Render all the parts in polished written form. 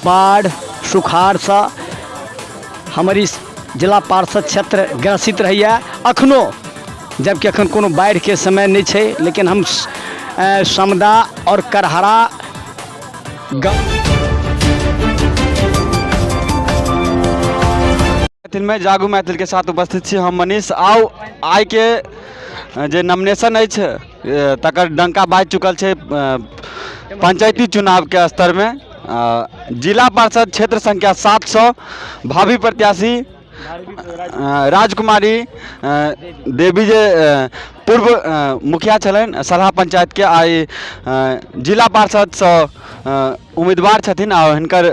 बाढ़ि सुखाड़सँ हमर ई जिला पार्षद क्षेत्र ग्रसित रहैए अखनो, जबकि अखन कोनो बाढ़िके समय नहि छै, लेकिन हम समदा आओर करहरा मैथिलमे जागू मैथिलके साथ उपस्थित छी हम मनीष। आउ आइके जे नॉमिनेशन अछि तकर डंका बाजि चुकल छै पंचायती चुनावके स्तरमे। जिला पार्षद क्षेत्र संख्या 700 भावी प्रत्याशी राजकुमारी देवी जे पूर्व मुखिया छलनि सलहा पंचायतके, आइ जिला पार्षदसँ उम्मीदवार छथिन आ हिनकर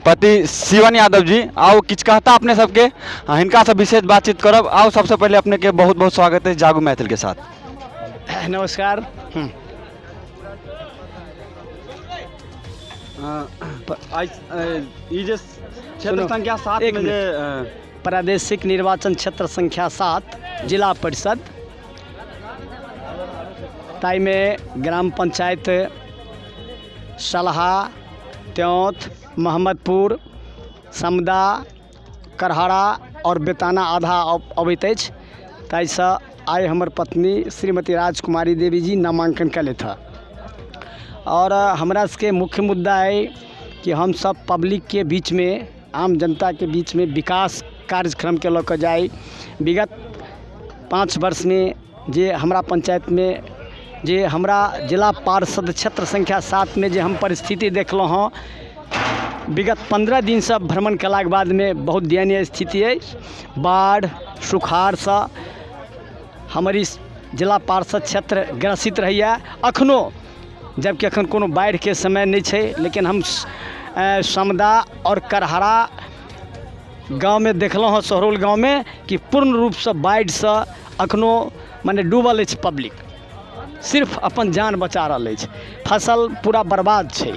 पति शिवन यादव जी। आउ किछु कहता अपने सबके, हिनकासँ विशेष बातचीत करब। आउ, सबसँ पहिले अपनेके बहुत बहुत स्वागत अछि जागू मैथिलके साथ। नमस्कार। ई जे क्षेत्र संख्या 7 एक मे जे प्रादेशिक निर्वाचन क्षेत्र संख्या 7 जिला परिषद, ताहिमे ग्राम पंचायत सलहा, त्योंथ, मोहम्मदपुर, समदा, करहरा आओर बेताना आधा अबैत अछि। ताहिसँ आइ हमर पत्नी श्रीमती राजकुमारी देवी जी नामाङ्कन केलथि हँ। आओर हमरा सबके मुख्य मुद्दा अइ कि हमसब पब्लिकके बीचमे, आम जनताके बीचमे विकास कार्यक्रमके लऽ कऽ जाइ। विगत 5 वर्षमे जे हमरा पञ्चायतमे, जे हमरा जिला पार्षद क्षेत्र संख्या 7मे जे हम परिस्थिति देखलहुँ हँ, विगत 15 दिनसँ भ्रमण कयलाके बादमे बहुत दयनीय स्थिति अछि। बाढ़ि सुखाड़सँ हमर ई जिला पार्षद क्षेत्र ग्रसित रहैए अखनो, जबकि अखन कोनो बाढ़िके समय नहि छै, लेकिन हम समदा आओर करहरा गाँवमे देखलहुँ हँ, सहरौल गाँवमे, कि पूर्ण रूपसँ बाढ़िसँ अखनो मने डूबल अछि। पब्लिक सिर्फ अपन जान बचा रहल अछि, फसल पूरा बर्बाद छै।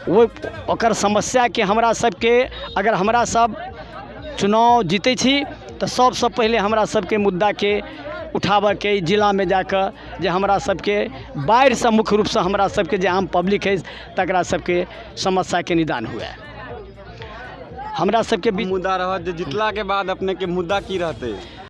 ओहि ओकर समस्याके हमरा सबके, अगर हमरा सब चुनाव जीतै छी तऽ सबसँ पहिले हमरा सबके मुद्दाके उठाबऽके जिलामे जाकऽ, जे हमरा सबके बाढ़िसँ मुख्य रूपसँ हमरा सबके जे आम पब्लिक अछि तकरा सबके समस्याके निदान हुए। हमरा सबके बीच मुद्दा रहत जे जितलाके बाद अपनेके मुद्दा की रहतै?